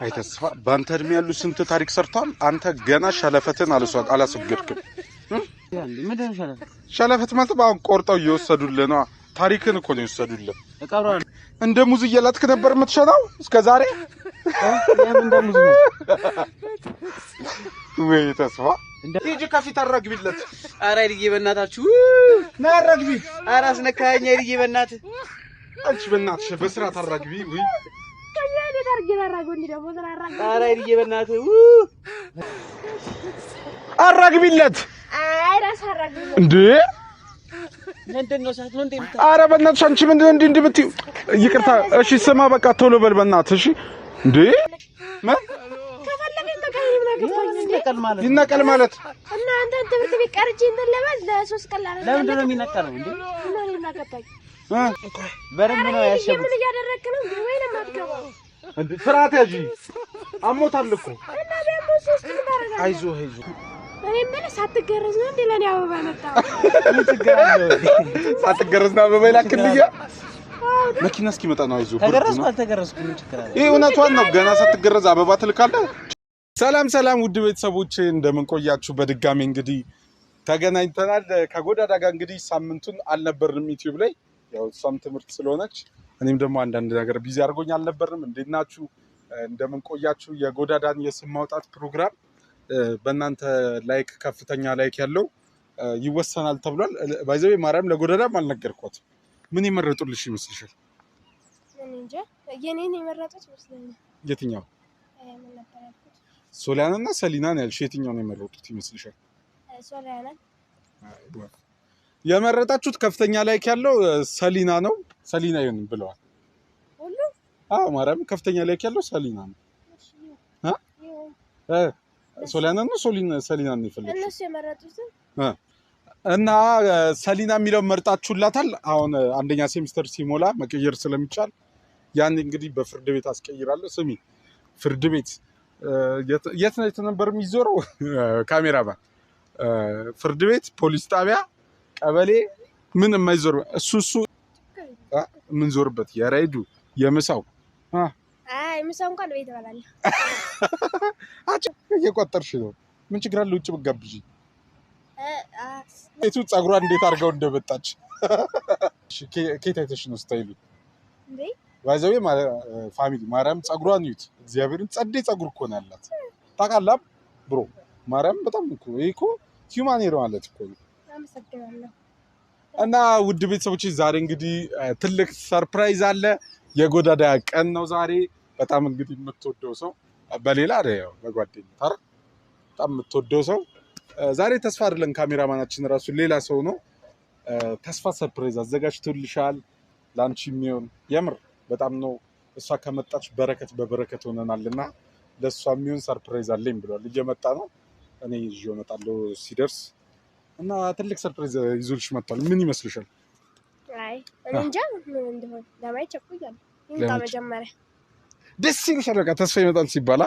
አይ ተስፋ፣ በአንተ እድሜ ያሉ ስንት ታሪክ ሰርተዋል። አንተ ገና ሸለፈትን አላስወገድክም። ምንድን ነው ሸለፈት? ሸለፈት ማለት አሁን ቆርጠው እየወሰዱልህ ነው። ታሪክን እኮ ነው የወሰዱልህ። እቀብረዋለሁ። እንደ ሙዝ እየላጥክ ነበር የምትሸናው እስከ ዛሬ። የምን እንደ ሙዝ ነው? ወይ ተስፋ፣ ሂጂ ከፊት አራግቢለት። ኧረ አይልዬ በእናታችሁ። ና አራግቢ። ኧረ አስነካኸኝ አይልዬ በእናትህ። አንቺ በእናትሽ በስርዓት አራግቢ። ወይ እንዴት አድርጌ ላራግብ? እንዲህ ደግሞ ስላራግብ ኧረ አይልዬ በእናትህ። አራግቢለት። አይ ራስ አራግብ። እንዴ! ምንድን ነው እሳት ነው እንዴ የምታ ኧረ በእናትሽ አንቺ ምንድን ነው እንዲህ እንዲህ የምትይው? ይቅርታ እሺ፣ ስማ በቃ ቶሎ በል በእናትህ እሺ። እንዴ ምን ከፈለገኝ ተቀኝ ምን አገባኝ እንዴ? ይነቀል ማለት ነው። ይነቀል ማለት? እና አንተን ትምህርት ቤት ቀርቼ እንትን ለበል ለ3 ቀን ላረግ ለምንድን ነው የሚነቀለው እንዴ? እና እኔ ምን አገባኝ? እ? በደንብ ነው ኧረ ያሸጉት። ምን እያደረግክ ነው እንዴ? ወይ ነው የማትገባው? እንዴ ስርዓት ያዢ፣ አሞታል እኮ። እና ቢያሞ ሶስት ምን ታደርጋለህ? አይዞህ አይዞህ። እኔ የምልህ ሳትገረዝ ነው እንዴ ለእኔ አበባ መጣው? ምን ችግር አለው? ሳትገረዝ ነው አበባ ይላክልያ። መኪና እስኪመጣ ነው። አይዞህ ብርድ ተገረዝኩ ነው። አልተገረዝኩ ምን ችግር አለው? ይሄ እውነቷን ነው። ገና ሳትገረዝ አበባ ትልካለህ። ሰላም ሰላም፣ ውድ ቤተሰቦቼ እንደምን ቆያችሁ? በድጋሚ እንግዲህ ተገናኝተናል። ከጎዳዳ ጋር እንግዲህ ሳምንቱን አልነበርንም ዩቲዩብ ላይ፣ ያው እሷም ትምህርት ስለሆነች እኔም ደግሞ አንዳንድ ነገር busy አድርጎኝ አልነበርንም። እንዴት ናችሁ? እንደምን ቆያችሁ? የጎዳዳን የስም ማውጣት ፕሮግራም በእናንተ like ከፍተኛ like ያለው ይወሰናል ተብሏል። By the way ማርያም ለጎዳዳም አልነገርኳትም። ምን የመረጡልሽ ይመስልሻል? እኔ እንጃ፣ የኔን የመረጡት ይመስለኛል። የትኛው? ምን ነበር ያልኩት? ሶሊያና እና ሰሊና ነው ያልሽ። የትኛው ነው የመረጡት ይመስልሻል? ሶሊያና። የመረጣችሁት ከፍተኛ like ያለው ሰሊና ነው። ሰሊና ይሁን ብለዋል። ሁሉ አዎ ማርያም፣ ከፍተኛ like ያለው ሰሊና ነው። እሺ እ? ይሁን። ሶሊያና ነው ሶሊና ሰሊና ነው የፈለግሽው? እነሱ የመረጡትን። እና ሰሊና የሚለው መርጣችሁላታል። አሁን አንደኛ ሴሚስተር ሲሞላ መቀየር ስለሚቻል ያን እንግዲህ በፍርድ ቤት አስቀይራለሁ። ስሚ፣ ፍርድ ቤት የት ነው ነበር የሚዞረው? ካሜራማን፣ ፍርድ ቤት፣ ፖሊስ ጣቢያ፣ ቀበሌ ምን የማይዞር እሱ እሱ የምንዞርበት የራይዱ የምሳው አይ ምሳ እንኳን ቤት እበላለሁ። አንቺ እየቆጠርሽ ነው። ምን ችግር አለ ውጭ ብጋብዥ? እ አ ቤቱ ፀጉሯን እንዴት አድርገው እንደመጣች። እሺ፣ ከየት አይተሽ ነው style ኡ? እንዴ! By the way family፣ ማርያም ፀጉሯን እዩት። እግዚአብሔርን ጸዴ ፀጉር እኮ ነው ያላት። ታውቃለህ bro፣ ማርያም በጣም እኮ ይሄ እኮ human hair ማለት እኮ ነው። አመሰግናለሁ። እና ውድ ቤተሰቦች ዛሬ እንግዲህ ትልቅ surprise አለ። የጎዳዳ ቀን ነው ዛሬ። በጣም እንግዲህ የምትወደው ሰው በሌላ አይደል፣ ያው በጓደኝነት አይደል? በጣም የምትወደው ሰው ዛሬ ተስፋ አይደለም፣ ካሜራማናችን ራሱ ሌላ ሰው ነው። ተስፋ surprise አዘጋጅቶልሻል ለአንቺ የሚሆን። የምር በጣም ነው፣ እሷ ከመጣች በረከት በበረከት ሆነናል እና ለእሷ የሚሆን surprise አለኝ ብሏል። እየመጣ ነው። እኔ ይዤው እመጣለሁ ሲደርስ እና ትልቅ surprise ይዞልሽ መጥቷል። ምን ይመስልሻል? አይ እኔ እንጃ ምን እንደሆነ፣ ለማየት ቸኩያለሁ። ይምጣ ለማየት መጀመሪያ። ደስ ይልሻል? በቃ ተስፋ ይመጣል ሲባላ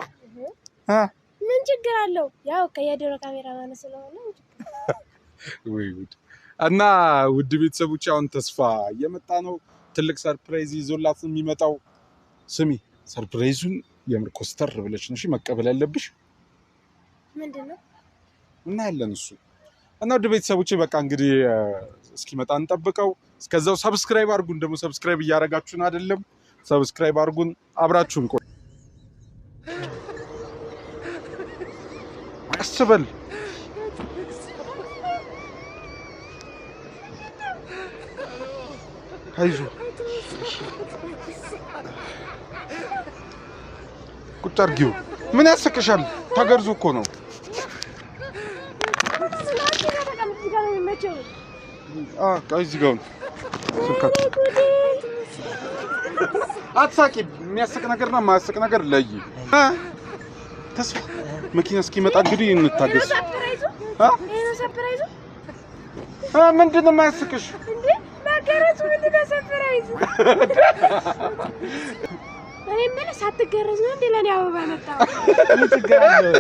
አ ምን ችግር አለው? ያው ከየድሮ ካሜራማን ስለሆነ። ወይ ጉድ! እና ውድ ቤተሰቦች አሁን ተስፋ እየመጣ ነው። ትልቅ surprise ይዞላት ነው የሚመጣው። ስሚ፣ surprise ኡን የምር ኮስተር ብለሽ ነው እሺ መቀበል ያለብሽ። ምንድን ነው? እና ያለን እሱ እና ውድ ቤተሰቦቼ በቃ እንግዲህ እስኪመጣ እንጠብቀው። እስከዛው subscribe አድርጉን። ደግሞ subscribe እያደረጋችሁን አይደለም? Subscribe አድርጉን። አብራችሁን ቆዩ። ቀስ በል። አይዞህ፣ ቁጭ አድርጊው። ምን ያስቅሻል? ተገርዞ እኮ ነው። ተቀምጥ ጋር ነው የሚመቸው። እዚህ ጋር ነው ስልካችን። አትሳቂ። የሚያስቅ ነገርና የማያስቅ ነገር ለይ። ተስፋ መኪና እስኪመጣ እንግዲህ እንታገስ። Surprise ኡ አ? ይሄ ነው surprise ኡ። ምንድን ነው የማያስቅሽ? እንዴ መገረዙ ምንድን ነው surprise ኡ? እኔ የምልህ ሳትገረዝ ነው እንዴ ለእኔ አበባ መጣው? ምን ችግር አለው?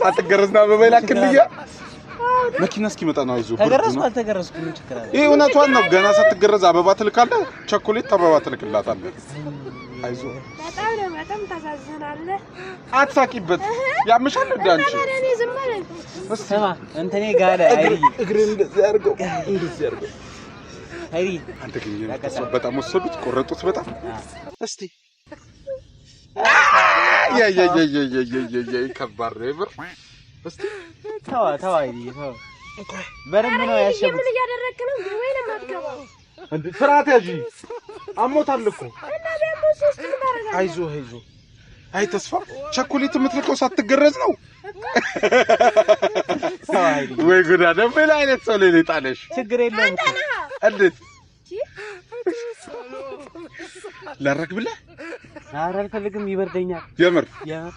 ሳትገረዝ ነው አበባ ይላክልያ። መኪና እስኪመጣ ነው። አይዞህ ብርድ ተገረዝኩ ነው። አልተገረዝኩ ምን ችግር አለው? ይሄ እውነቷን ነው። ገና ሳትገረዝ አበባ ትልካለህ። ቸኮሌት አበባ ትልክላታለህ። አይዞህ። በጣም ነው፣ በጣም ታሳዝናለህ። አትሳቂበት፣ ያምሻል እንደ አንቺ። ታዲያ እኔ ዝም አልልም። ስማ እንትኔ ጋለ አይልዬ፣ እግርህን እንደዚህ አድርገው፣ እንደዚህ አድርገው። አይልዬ። አንተ ግን ተስፋ በጣም ወሰዱት፣ ቆረጡት በጣም። እስቲ ያ ያ ያ ያ ያ ያ ያ ያ፣ ከባድ ነው የምር። እስቲ ተዋ ተዋ አይልዬ ተዋ። በደንብ ነው ያሸጉት። ምን እያደረግክ ነው? ወይ ነው የማትገባው? እንዴ ስርዓት ያዢ፣ አሞታል እኮ። እና ቢያንስ ሶስት ምን ታደርጋለህ? አይዞህ አይዞህ። አይ ተስፋ ቸኮሌት የምትልከው ሳትገረዝ ነው። ተዋ አይልዬ። ወይ ጉዳ! ምን አይነት ሰው ላይ ነው የጣለሽ? ችግር የለውም እኮ። እንዴት ላራግብልህ? ኧረ አልፈልግም፣ ይበርደኛል። የምር? የምር።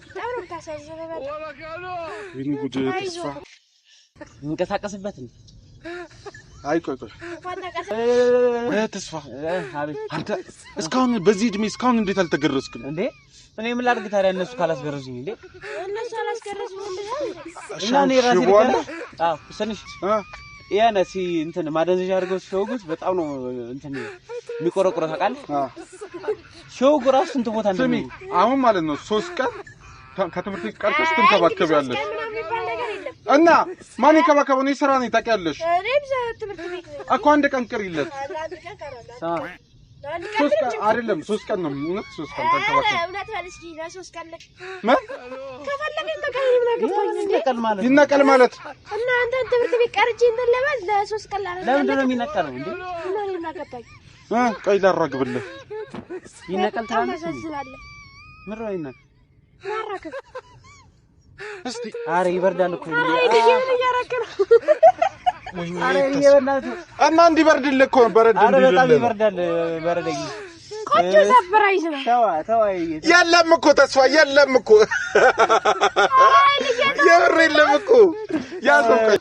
በጣም ነው የምታሳዝነው። በጣም። ወይኔ ጉድ ተስፋ። እንቀሳቀስበት ነው። አይ ቆይ ቆይ። እንኳን ተቀሰ እ ተስፋ። አቤት። አንተ እስካሁን በዚህ እድሜ እስካሁን እንዴት አልተገረዝክም? እንዴ እኔ ምን ላድርግ ታዲያ እነሱ ካላስገረዙኝ እንዴ? እነሱ አላስገረዙም ብለህ እና እኔ ራሴ ሽቦ አለ? ልገረዝ? አዎ ትንሽ እ ያነ ሲ እንትን ማደንዘዣ አድርገው ሲወጉት በጣም ነው እንትን የሚቆረቁረው ታውቃለህ። ሲወጉ ራሱ ስንት ቦታ ስሚ እንደሚ አሁን ማለት ነው 3 ቀን ከትምህርት ቤት ቀርተሽ ትንከባከቢያለሽ። ቀን ምናምን የሚባል ነገር የለም። እና ማን ይንከባከበው? እኔ ስራ ነኝ ታውቂያለሽ። እኔም ትምህርት ቤት ነኝ። እኮ አንድ ቀን ቅሪለት። አንድ ቀን ቀራለሁ። ስማ አንድ ቀን 3 ምንም ቀን ችግር አይደለም 3 ቀን ነው እውነት፣ 3 ቀን ኧረ ተንከባከብ። እውነት በል እስኪ ለ3 ቀን ልክ ምን ከፈለገኝ በቃ እኔ ምን አገባኝ እንዴ? ይነቀል ማለት ነው። ይነቀል ማለት? እና አንተን ትምህርት ቤት ቀርቼ እንትን ለበል ለ3 ቀን ላደርግ ለምንድን ነው የሚነቀለው እንዴ? እና እኔ ምን አገባኝ? እ ቆይ ላራግብልህ። ይነቀል በጣም ትላለች እንዴ? ታሳዝናለህ። ምንድን ነው ይነቀል? ማራከብ እስቲ ኧረ ይበርዳል እኮ። ኧረ ይሄ ምን እያደረክ ነው? ወይኔ ኧረ ተስፋ። በእናትህ። እና እንዲበርድልህ እኮ በረድ ኧረ በጣም እንዲልልህ ነው። ይበርዳል በረደኝ። ቆንጆ surprise ነው። ተዋ ተዋ አይልዬ። የለም እኮ ተስፋ የለም እኮ፣ የምር የለም እኮ። ያዘው ቆይ።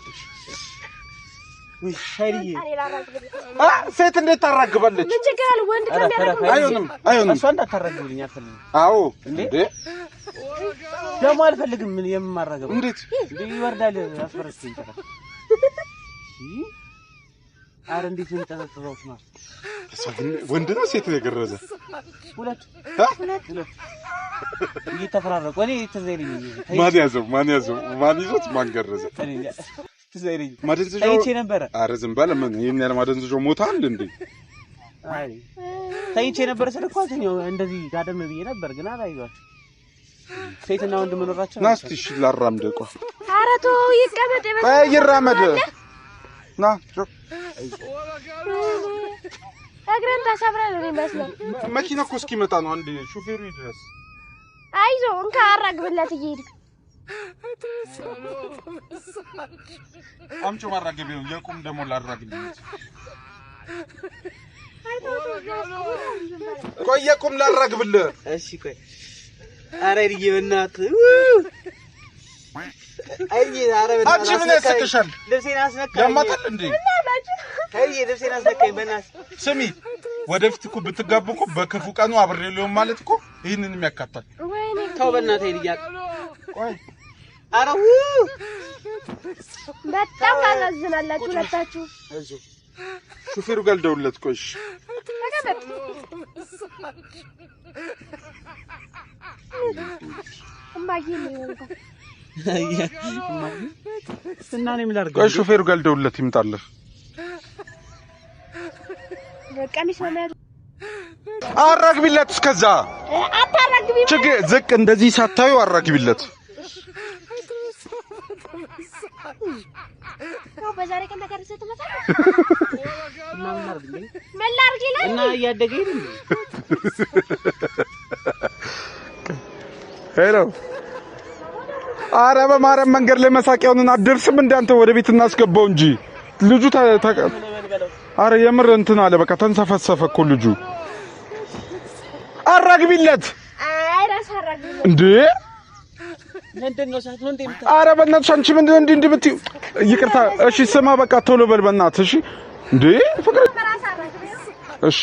ውይ አይልዬ። እኔ ላራግብልህ። አ ሴት እንዴት ታራግባለች? ምን ችግር አለ? ወንድ ኧረ ከሚያደርገው ተረፍ። አይሆንም አይሆንም። እሷ እንዳታራግብልኝ አልፈልግም። አዎ። እንዴ? እንዴ ደግሞ አልፈልግም። ምን የማራገብ እንዴት? እንዴ ይወርዳል። አስፈረስኝ ጭራሽ። ኧረ እንዴት ነው የሚጠዘጥዘው? ስማ ተስፋ ግን ወንድ ነው ሴት ነው የገረዘ? ሁለት አ? ሁለት እየተፈራረቁ እኔ ትዝ አይለኝም። ማን ያዘው? ማን ያዘው? ማን ይዞት ማን ገረዘ? እኔ እንጃ፣ ትዝ አይለኝም። ማደንዘዣው ተኝቼ ነበረ። ኧረ ዝም በል። ምን ይሄን ያህል ማደንዘዣው ሞታል እንዴ? አይ ተኝቼ ነበረ ስል እኮ አልተኛሁም። እንደዚህ ጋደም ብዬ ነበር ግን አላየኋቸውም። ሴትና ወንድ መኖራቸው ና እስቲ እሺ ላራምድ። ቆይ ኧረ ተው ይቀመጥ። የበዛ ቆይ ይራመድ። ና እግረን ተሰብረህ ነው የሚመስለው። መኪና እኮ እስኪመጣ ነው። አንዴ ሹፌሩ ይድረስ። አይዞህ እንካ አራግብለት እየሄድክ። አምጪው ማራገቢያውን። የቁም ደግሞ ላራግብለት። ቆይ የቁም ላራግብልህ። እሺ ቆይ። ኧረ አይልዬ በእናትህ አይልዬ፣ ኧረ በእናትህ አንቺ ምን አስነካኝ። ያስቅሻል? ልብሴን አስነካኝ። ያማታል እንዴ? አይልዬ ልብሴን አስነካኝ በእናትህ። ስሚ ወደፊት እኮ ብትጋቡ እኮ በክፉ ቀኑ አብሬ ሊሆን ማለት እኮ ይህንንም ያካታል። ወይኔ ተው በእናትህ አይልዬ። ቆይ ኧረ ው በጣም ታሳዝናላችሁ ሁለታችሁ። አይዞህ ሹፌሩ ጋር ልደውልለት። ቆይ እሺ። ተቀመጥ። እማዬ ነው የሆንከው። እና እኔ ምን ላድርግ? ቆይ ሹፌሩ ጋር ልደውልለት ይምጣልህ። ቀሚስ ነው መያዝ። አራግቢለት እስከዛ አታራግቢ። ችግር ዝቅ እንደዚህ ሳታዩ አራግቢለት። ያው በዛሬ ቀን ተገርዘህ ትመጣለህ። እና ምን ላድርግ እንዴ? ምን ላድርግ ይላል። እና እያደገ ይሄድ እንዴ? Hello። አረ በማርያም መንገድ ላይ መሳቂያውን አትደርስም። እንዳንተ ወደ ቤት እናስገባው እንጂ ልጁ አረ የምር እንትን አለ። በቃ ተንሰፈሰፈ እኮ ልጁ። አራግቢለት። አይ ራስ አራግቢ። እንዴ። ምንድን ነው ሰዓት ነው እንዴ የምታ አረ በእናትሽ አንቺ ምንድን ነው እንዲህ እንዲህ የምትይው? ይቅርታ እሺ፣ ስማ በቃ ቶሎ በል በእናትህ እሺ። እንዴ ፍቅር ራስ አራግቢ። እሺ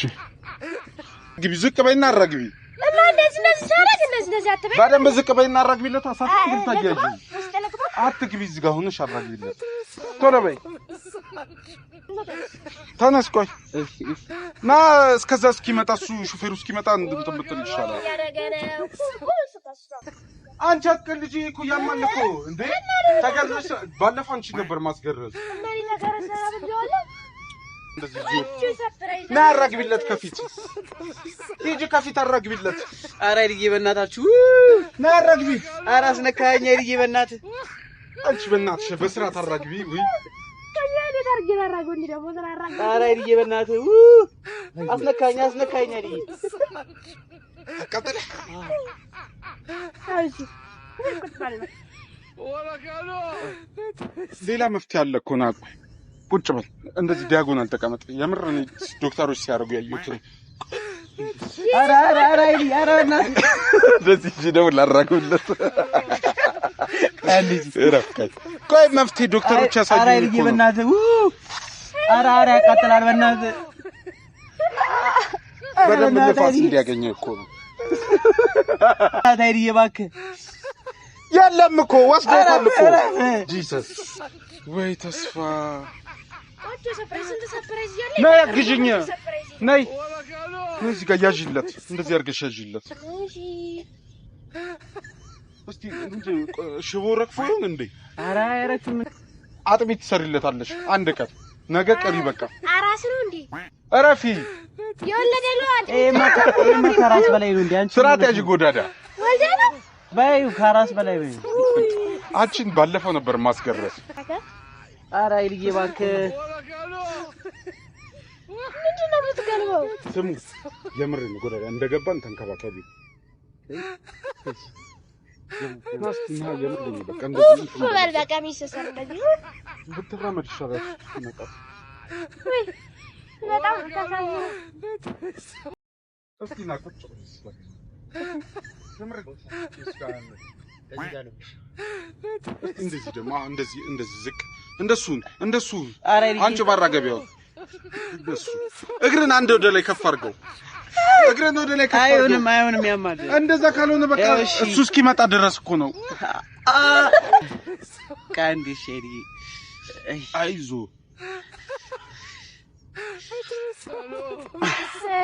ግቢ፣ ዝቅ በይና አራግቢ። እና እንደዚህ እንደዚህ ሳደርግ እንደዚህ እንደዚህ አትበይ። በደንብ ዝቅ በይና አራግቢለት። አሳፍ ግን ታያጂ ውስጥ ልግባ። አትግቢ፣ እዚህ ጋር ሆነሽ አራግቢለት። ቶሎ በይ። ተነስ፣ ቆይ እሺ እሺ። ና፣ እስከዛ እስኪመጣ እሱ ሹፌሩ እስኪመጣ እንትን ብትል ይሻላል። እያደረገ ነው። አንቺ አትቀልጂ እኮ፣ ያማል እኮ እንዴ። ተገርዘሽ ባለፈው አንቺ ነበር ማስገረዝ። እና እኔ ተገረዘ ብዬዋለሁ። እንደዚህ ዞር ቆንጆ surprise። ና፣ አራግቢለት ከፊት፣ ሂጂ ከፊት አራግቢለት። ኧረ አይልዬ በእናታችሁ። ና አራግቢ። ኧረ አስነካኸኝ አይልዬ በእናትህ። አንቺ በእናትሽ በስርዓት አራግቢ። ውይ። ከዚያ እንዴት አድርጌ ላራግብ? እንዲህ ደግሞ ስላራግብ ኧረ አይልዬ በእናትህ አስነካኸኝ አስነካኸኝ አይልዬ። አቃጠለ። እሺ ቁጭ በል ነው። ሌላ መፍትሄ አለ እኮ። ና ቆይ ቁጭ በል፣ እንደዚህ diagonal ተቀመጥ። የምር እኔ ዶክተሮች ሲያደርጉ ያየሁት ነው። ኧረ ኧረ ኧረ አይልዬ ኧረ በእናትህ። እንደዚህ እንጂ ደግሞ ላራግብለት። እረፍ። ቆይ ቆይ፣ መፍትሄ ዶክተሮች ኧረ ያሳዩኝ አይልዬ እኮ ነው። በእናትህ። ኧረ ኧረ ያቃጥላል በእናትህ። ኧረ በደንብ በእናትህ ንፋስ አይልዬ። እንዲያገኘ እኮ ነው። በእናትህ አይልዬ እባክህ። የለም እኮ፣ ወስዶታል እኮ። ኧረ Jesus፣ ወይ ተስፋ። ቆንጆ surprise፣ ስንት surprise እያለ ነይ አግዥኝ። surprise። ነይ ነይ፣ እዚህ ጋር ያዥለት፣ እንደዚህ አድርገሽ ያዥለት። እሺ። እስቲ እንጂ ሽቦ ረግፎ ይሁን እንዴ? ኧረ አይረግፍም። አጥሚት ትሰሪለታለሽ አንድ ቀን፣ ነገ ቀሪ በቃ። አራስ ነው እንዴ? እረፊ። የወለደ ነው አይደል? ይሄማ ከራስ በላይ ነው እንዴ አንቺ? ስርዓት ያዥ ጎዳዳ። ወልደ ነው። በይው ከራስ በላይ በይው። አንቺን ባለፈው ነበር ማስገረዝ። ኧረ አይልዬ እባክህ። ምንድን ነው የምትገልበው? ስሙ፣ የምር ነው ጎዳዳ፣ እንደገባን ተንከባከቢ። ና እስኪ ና፣ የምር ነው በቃ እንደዚህ ኡፍ በል በቃ ሚስሰር እንደዚህ ብትራመድ ይሻላል። ሲመጣ ውይ በጣም ታሳዝኑ። እስኪ ና ቁጭ በል እስኪ። የምር እስኪ እንደዚህ ደግሞ አሁን እንደዚህ እንደዚህ ዝቅ፣ እንደሱ እንደሱ። ኧረ አይልዬ። አንቺ ባራገቢያው እንደሱ እግርን አንድ ወደ ላይ ከፍ አድርገው። እግርን ወደ ላይ ከፍ አድርገው። አይሆንም አይሆንም፣ ያማል። እንደዛ ካልሆነ በቃ ያው እሺ። እሱ እስኪመጣ ድረስ እኮ ነው። ከአንድ እሺ አይልዬ። አይ አይዞ።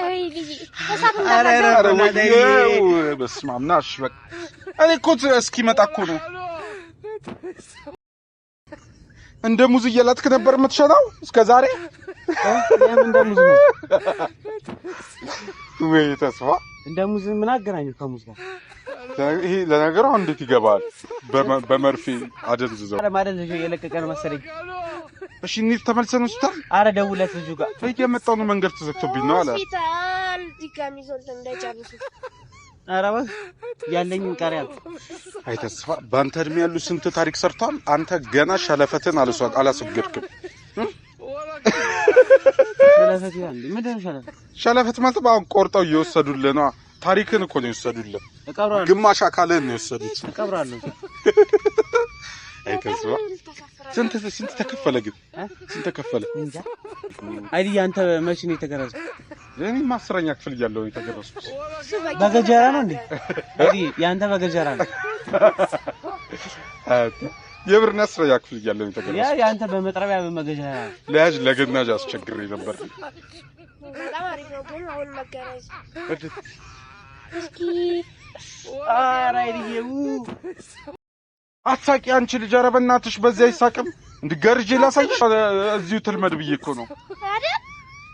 አይ ልጅ እሳት ኧረ ኧረ ኧረ በእናትህ ወይዬ፣ አይልዬ። በስመ አብ። ና እሺ በቃ እኔ እኮ እስኪመጣ እኮ ነው። እንደ ሙዝ እየላጥክ ነበር የምትሸናው እስከ ዛሬ። የምን እንደ ሙዝ ነው? ወይ ተስፋ። እንደ ሙዝ ምን አገናኘው ከሙዝ ጋር? ይሄ ለነገሩ አሁን እንዴት ይገባል? በመርፌ አደንዝዘው። ኧረ ማደንዘዣ እየለቀቀ ነው መሰለኝ። እሺ እንሂድ ተመልሰን ሆስፒታል። ኧረ ደውለት ልጁ ጋር። እየመጣሁ ነው፣ መንገድ ተዘግቶብኝ ነው አለ። ሆስፒታል ድጋሚ ይዞት እንዳይጨርሱ። ኧረ እባክህ ያለኝን ቀሪ አልኩ። አይ ተስፋ፣ በአንተ እድሜ ያሉ ስንት ታሪክ ሰርተዋል። አንተ ገና ሸለፈትን አላስወገድክም። ሸለፈት ይላል እንዴ? ምንድን ነው ሸለፈት? ሸለፈት ማለት አሁን ቆርጠው እየወሰዱልህ ነው። ታሪክን እኮ ነው የወሰዱልህ። እቀብረዋለሁ። ግማሽ አካልህን ነው የወሰዱት። እቀብረዋለሁ። አይ ተስፋ፣ ስንት ስንት ተከፈለ ግን? ስንት ተከፈለ? እንጃ። አይልዬ አንተ መቼ ነው የተገረዝከው? እኔማ 10ኛ ክፍል እያለሁ ነው የተገረዝኩት። በገጀራ ነው እንዴ? አይልዬ ያንተ በገጀራ ነው። የምር እኔ 10ኛ ክፍል እያለሁ ነው ያ የተገረዝኩት። ያንተ በመጥረቢያ በመገጀራ ነው። ለያዥ ለገናዥ አስቸግሬ ነበር። በጣም አሪፍ ነው ግን አሁን መገረዝ እስኪ ኧረ አይልዬ አትሳቂ አንቺ ልጅ፣ ኧረ በእናትሽ በዚህ አይሳቅም። እንዲገርጄ ላሳይሽ፣ እዚሁ ትልመድ ብዬ እኮ ነው። አይደል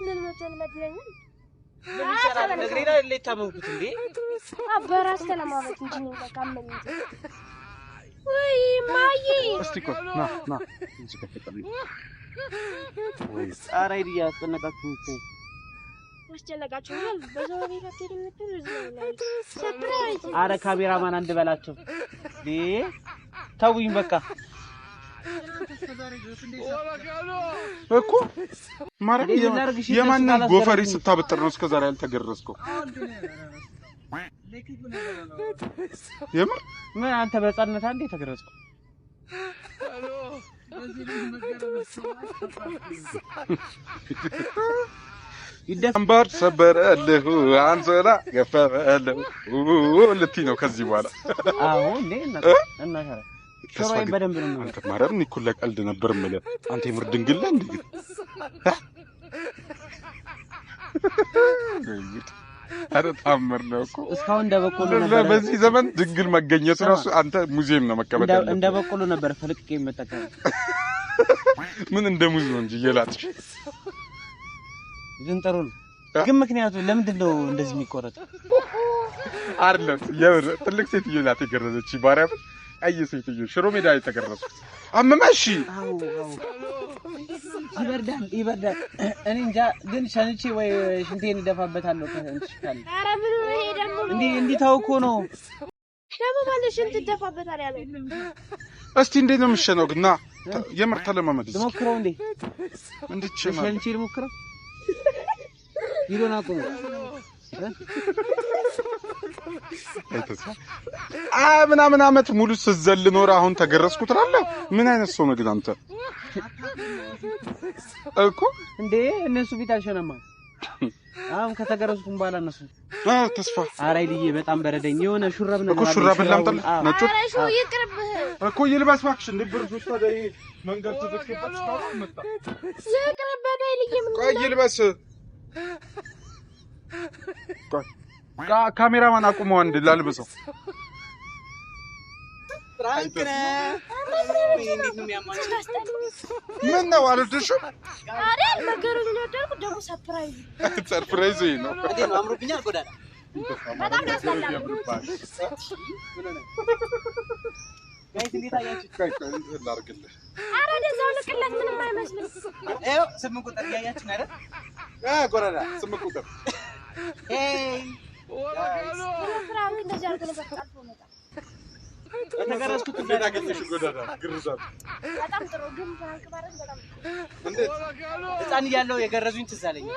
ልልመድ ልመድ ይለኛል። እግሬ ላይ የታመምኩት እንዴ? በራስ ተለማመድ እንጂ እኔ በቃ ምን ወይ ማዬ። እስቲ ቆይ፣ ና ና እዚህ ጋር ተቀመጥ። ወይ ኧረ አይልዬ አስጨነቃችሁኝ እኮ። አስጨነቃችሁኛል። በሰው ቤት አትሄድም የምትሉ እዚህ ነው ያሉት። surprise። አረ ካሜራማን አንድ በላቸው እንዴ! ተውኝ በቃ። እኮ ማርያም እንዴ ምን ላድርግ? እሺ፣ የማንን እነሱ ጎፈሬ ካላስገረዙኝ። ስታበጥር ነው እስከዛሬ ያልተገረዝከው? የምር። ምን አንተ በህፃንነት አንዴ የተገረዝከው? ይደፍ አምባር ሰበረልሁ፣ አንሶላ ገፈፈልሁ ልትይ ነው ከዚህ በኋላ። አዎ እንዴ፣ እና እና ታዲያ ተስፋ ሽሮዬን ግን በደንብ ነው የምበላው። አንተ ማርያም፣ እኔ እኮ ለቀልድ ነበር የምልህ። አንተ የምር ድንግል ነህ እንዴ? ግን ኧረ ታምር ነው እኮ። እስካሁን እንደ በቆሎ ነበር። በዚህ ዘመን ድንግል መገኘቱ ራሱ አንተ ሙዚየም ነው መቀመጥ ያለብህ። እንደ በቆሎ ነበር ፈልቅቄ የምጠቀመው። ምን እንደ ሙዝ ነው እንጂ እየላጥሽ ግን ጥሩ ነው። ግን ምክንያቱ ለምንድን ነው እንደዚህ የሚቆረጠው? አይደለም የምር ትልቅ ሴትዮ ናት የገረዘች። ባሪያ ቀይ ሴትዮ ሽሮ ሜዳ የተገረዝኩት አመመሽ። ይበርዳል ይበርዳል። እኔ እንጃ ግን ሸንቼ ወይ ሽንቴን እደፋበታለሁ። ከእንትሽ ካለ ኧረ ምን ነው ይሄ ደግሞ? እንዲህ እንዲህ ታውኮ ነው ደግሞ ማለት ሽንት ትደፋበታል ያለው። እስቲ እንዴት ነው የምሸነው? ግን ና የምር ተለማመድ እስኪ። ልሞክረው እንዴ? እንዴት ትሸናለህ? ሸንቼ ልሞክረው። ቪዲዮን አቁሙ። ምናምን አመት ሙሉ ስትዘል ኖር አሁን ተገረዝኩ ትላለህ? ምን አይነት ሰው ነው ግን አንተ እኮ? እንዴ እነሱ ፊት አልሸነማ። አሁን ከተገረዝኩም በኋላ እነሱ ተስፋ ኧረ ይልዬ በጣም በረደኝ። የሆነ ሹራብ ነገር እኮ ሹራብን ላምጣልህ? ነጩን ኧረ ሹ ይቅርብህ እኮ ይልበስ እባክሽ። እንደ ብርድ ውስጥ ታዲያ ይሄ መንገድ ተዘግቶበት እስካሁን አልመጣም። ይቅርብህ ይልዬ። ምን ቆይ ይልበስ። ቆይ ካሜራማን አቁመው አንድ ላልብሰው። prank ነው። እንዴት ነው የሚያማቸው? ምን ነው አልወደድሽውም? ኧረ መገረዙን የወደድኩት ደግሞ surprise Surprise ይሄ ነው። እንዴት ነው አምሮብኛል? ጎዳና በጣም ያስጠላል። Guys እንዴት አያችሁት? ቆይ ቆይ እንትን ላድርግልህ። ኧረ ወደዛው ልቅለት ምንም አይመስልም። ይኸው 8 ቁጥር እያያችሁ ነው አይደል? ጎዳና 8 ቁጥር። Hey Prank እንደዚህ አድርጎ ነበር አልፎ መጣ። በተገረዝኩት እንዴት አገኘሽው? ጎዳና ግርዛት በጣም ጥሩ ግን prank ማድረግ በጣም ጥሩ። እንዴት ሕፃን እያለሁ የገረዙኝ ትዝ አለኝ።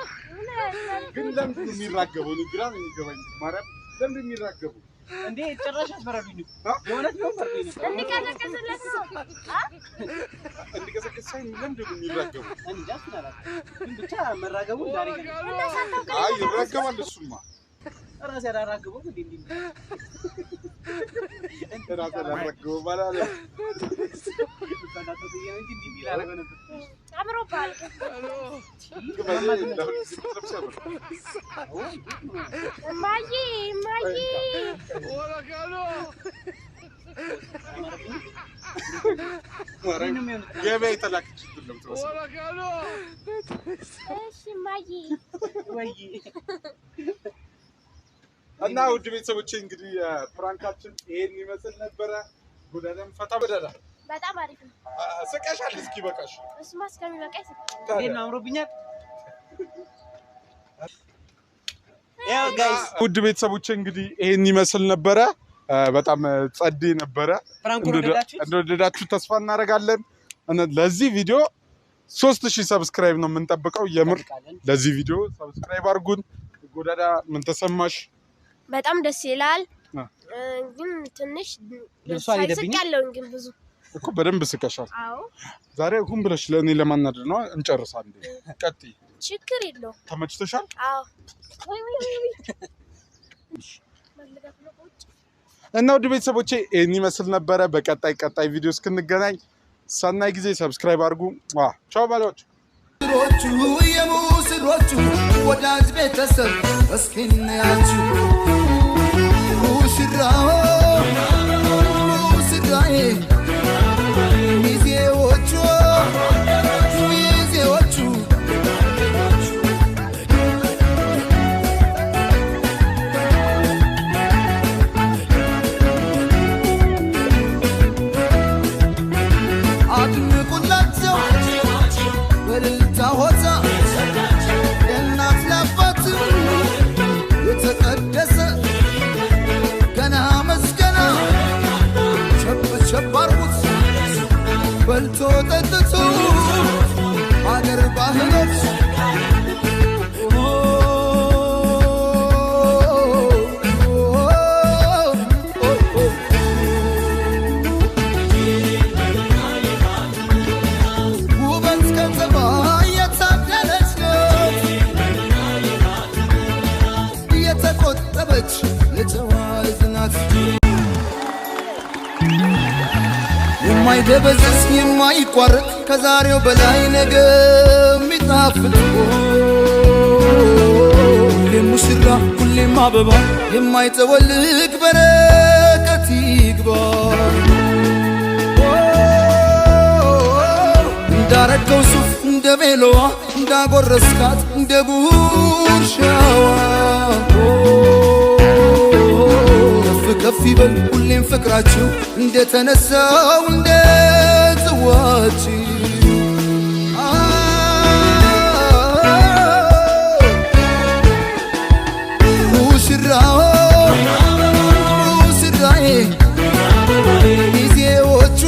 ግን ለምንድን ነው የሚራገበው? እኔ ግራ ነው የሚገባኝ። ማርያም ለምንድን ነው የሚራገበው? እንዴ ጭራሽ አስፈራሩኝ እኮ የእውነት ነው ፈርዶኝ ነበር። እንዲቀዘቅዝለት ነው። እንዲቀዘቅዝ ሳይሆን ለምንድን ነው የሚራገበው? እኔ እንጃ እሱን አላውቅም፣ ግን ብቻ መራገቡ ዛሬ ገና እና ሳታውቅ አይ ይራገባል እሱማ። ራሴ አላራግበውም እንዴ እንዴ ራሴ አላራግበውም አላለም። እንጂ እንዲህ እንዲህ ላደርገው ነበር። አምሮብሃል። ግን በዚህ ለሁልጊዜ ብትለብሺ ያምራል። እማዬ እማዬ ማርያም ገበያ የተላከች እንትን ነው የምትመስለው። እሺ እማዬ። ወይ እና ውድ ቤተሰቦቼ እንግዲህ prank ኣችን ይሄን ይመስል ነበረ። ጎዳናም ፈታ በዳዳ በጣም አሪፍ ነው። ስቀሻል እስኪ በቃሽ። እሱማ እስከሚበቃ ይስቃል። እንዴት ነው አምሮብኛል? ያው guys ውድ ቤተሰቦቼ እንግዲህ ይሄን ይመስል ነበረ። በጣም ጸዴ ነበረ። Prank ኡን ወደዳችሁት? እንደወደዳችሁ ተስፋ እናደርጋለን። እና ለዚህ ቪዲዮ 3000 subscribe ነው የምንጠብቀው። የምር ለዚህ ቪዲዮ subscribe አድርጉን። ጎዳዳ ምን ተሰማሽ? በጣም ደስ ይላል። ግን ትንሽ ልብሱ አልሄደብኝም? ስቄያለሁኝ ግን ብዙ እኮ በደንብ ስቀሻል። አዎ ዛሬ ሁን ብለሽ ለእኔ ለማናደድ ነው። እንጨርሳለን። ቀጥይ። ችግር የለውም። ተመችቶሻል? አዎ ወይ ወይ ወይ ወይ መለጋት ነው ቁጭ እና ውድ ቤተሰቦቼ ይህን ይመስል ነበረ። በቀጣይ ቀጣይ ቪዲዮ እስክንገናኝ ሰናይ ጊዜ። Subscribe አድርጉ። ቻው ባሪያዎች። ሙሽሮቹ የሙሽሮቹ ወዳጅ ቤተሰብ እስኪ እንያችሁ ሙሽራው ሙሽራዬ ሚዜዎቹ ሚዜዎቹ። አድምቁላቸው በእልልታ ሆታ ለእናት ለአባት የተቀደሰ ገና መስገና ቸብ ቸብ አርጉት በልቶ ጠጥቶ አገር ባህሎች። ውበት ከተማ የታደለች ናት፣ የተቆጠበች የጨዋ ልጅ ናት። የማይደበዝዝ የማይቋረጥ ከዛሬው በላይ ነገ። ሲጣፍጥ፣ ሁሌም ሙሽራ ሁሌም አበባ የማይጠወልቅ በረከት ይግባ። እንዳረገው ሱፍ እንደ ቤሎዋ፣ እንዳጎረስካት እንደ ጉርሻዋ፣ ከፍ ከፍ ይበል ሁሌም ፍቅራችሁ እንደተነሳው እንደ ጽዋችሁ። ሙሽራው ሙሽራዬ፣ ሚዜዎቹ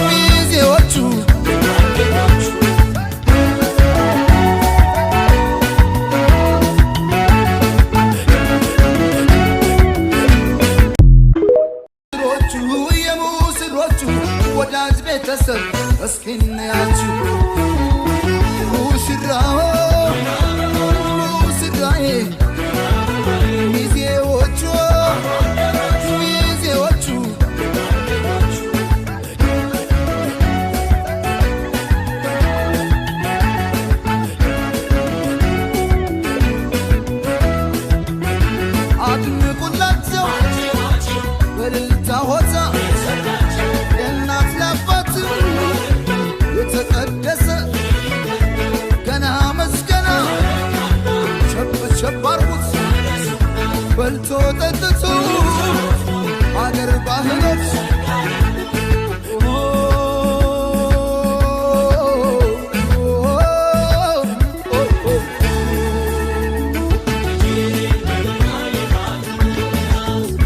ሚዜዎቹ። ሮቹ የሙሽሮቹ ወዳጅ ቤተሰብ እስኪ እንያችሁ። ሙሽራው ሙሽራዬ፣ ሚዜዎቹ ሚዜዎቹ። አድምቁላቸው በእልልታ ሆታ፣ ለእናት ለአባት የተቀደሰ፣ ገና መስገና ቸብ ቸብ አርጉት በልቶ ጠጥቶ አገር ባህሎች።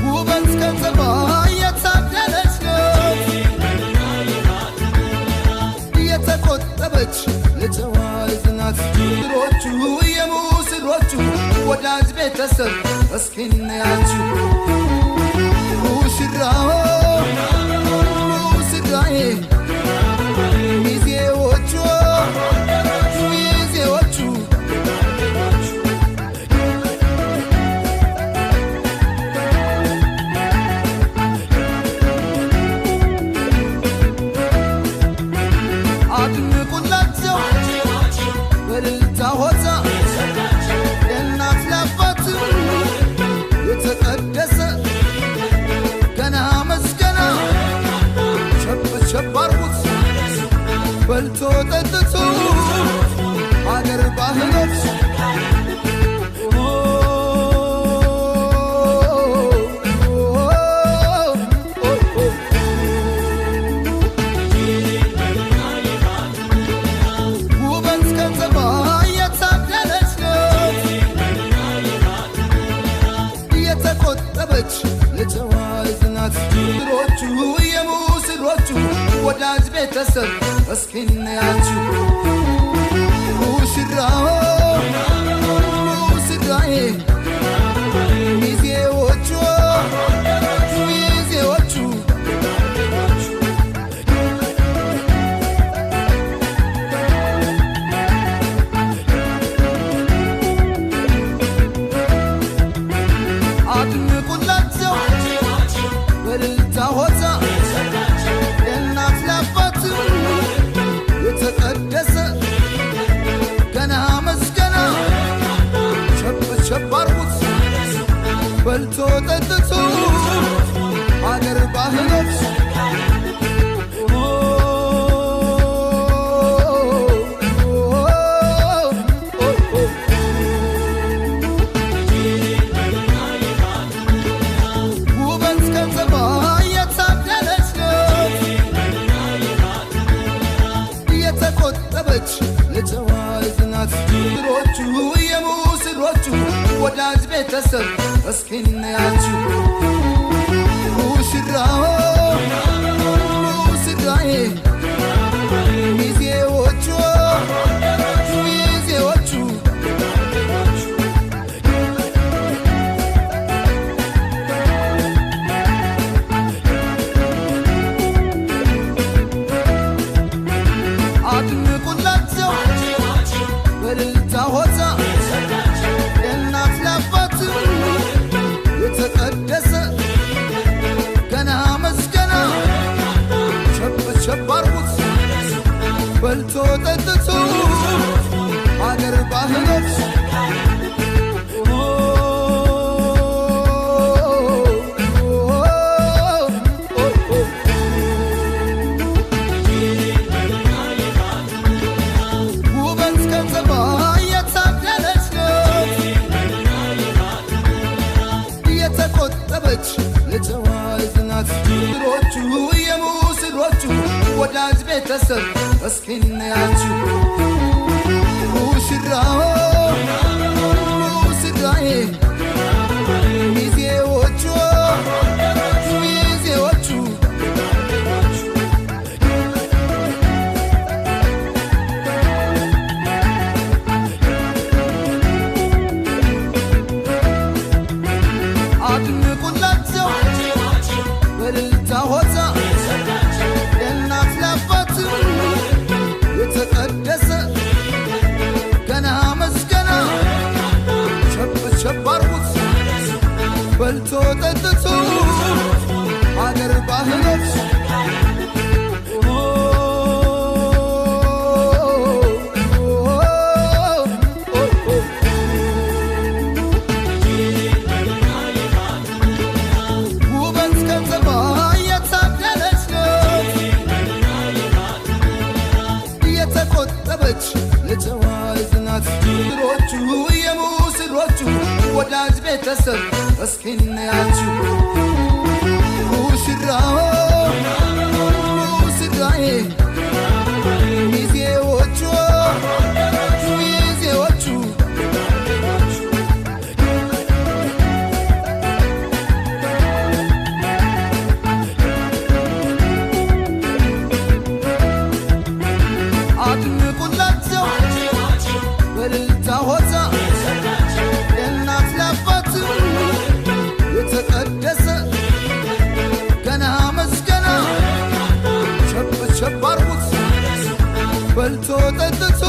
ውበት ከተማ የታደለች ናት፣ የተቆጠበች ለጨዋ ልጅ ናት። ሮቹ የሙሽሮቹ ወዳጅ ቤተሰብ እስኪ እንያችሁ። ሙሽራው ሙሽራዬ፣ ሚዜዎቹ ሚዜዎቹ። አድምቁላቸው በእልልታ ሆታ፣ ለእናት ለአባት የተቀደሰ፣ ገና መስገና ቸብ ቸብ አርጉት በልቶ ጠጥቶ አገር ባህሎች። ውበት ከተማ የታደለች ናት፣ የተቆጠበች ለጨዋ ልጅ ናት። ሮቹ የሙሽሮቹ ወዳጅ ቤተሰብ እስኪ እንያችሁ። ሙሽራው ሙሽራዬ፣ ሚዜዎቹ ሚዜዎቹ። አድምቁላቸው በእልልታ ሆታ፣ ለእናት ለአባት የተቀደሰ፣ ገና መስገና ቸብ ቸብ አርጉት በልቶ ጠጥቶ አገር ባህሎች። ውበት ከተማ የታደለች ናት፣ የተቆጠበች ለጨዋ ልጅ ናት። ሮቹ የሙሽሮቹ ወዳጅ ቤተሰብ እስኪ እንያችሁ። ሙሽራው ሙሽራዬ፣ ሚዜዎቹ ሚዜዎቹ። አድምቁላቸው በእልልታ ሆታ፣ ለእናት ለአባት የተቀደሰ። የተቆጠበች ለጨዋ ልጅ ናት። ሙሽሮቹ የሙሽሮቹ ወዳጅ ቤተሰብ እስኪ እንያችሁ ሙሽራው ሙሽራዬ ሚዜዎቹ ሚዜዎቹ አድምቁላቸው በእልልታ ሆታ ለእናት ለአባት የተቀደሰ ገና መስገና ቸብ ቸብ አርጉት በልቶ ጠጥቶ አገር ባህሎች ውበት ከተማ የታደለች ናት። የተቆጠበች ለጨዋ ልጅ ናት። ሙሽሮቹ የሙሽሮቹ ወዳጅ ቤተሰብ እስኪ እንያችሁ ሙሽራው ሙሽራዬ ሚዜዎቹ ሚዜዎቹ አድምቁላቸው በእልልታ ሆታ ለእናት ለአባት የተቀደሰ ገና መስገና ቸብ ቸብ አርጉት በልቶ ጠጥቶ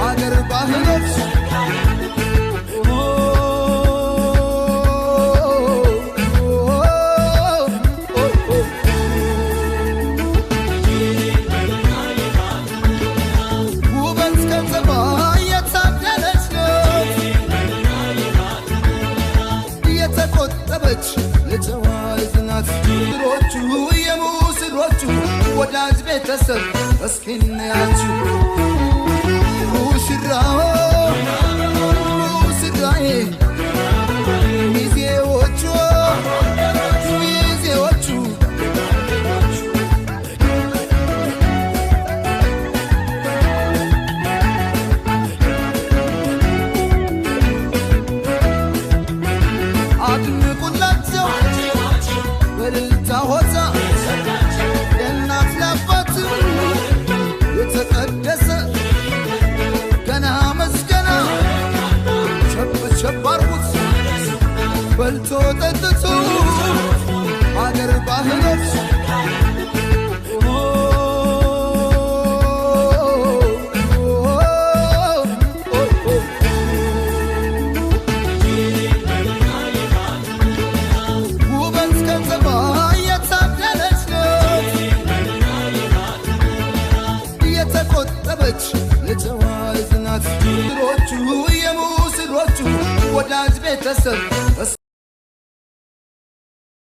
አገር ባህሎች ውበት ከተማ የታደለች ናት። የተቆጠበች ለጨዋ ልጅ ናት። ሙሽሮቹ የሙሽሮቹ ወዳጅ ቤተሰብ እስኪ እንያችሁ ሙሽራው ሙሽራዬ ሚዜዎቹ ሚዜዎቹ አድምቁላቸው በእልልታ ሆታ ለእናት ለአባት የተቀደሰ ገና መስገና ቸብ ቸብ አርጉት በልቶ ጠጥቶ አገር ባህሎች ውበት ከተማ የታደለች ናት። የተቆጠበች ለጨዋ ልጅ ናት። ሙሽሮቹ የሙሽሮቹ ወዳጅ ቤተሰብ።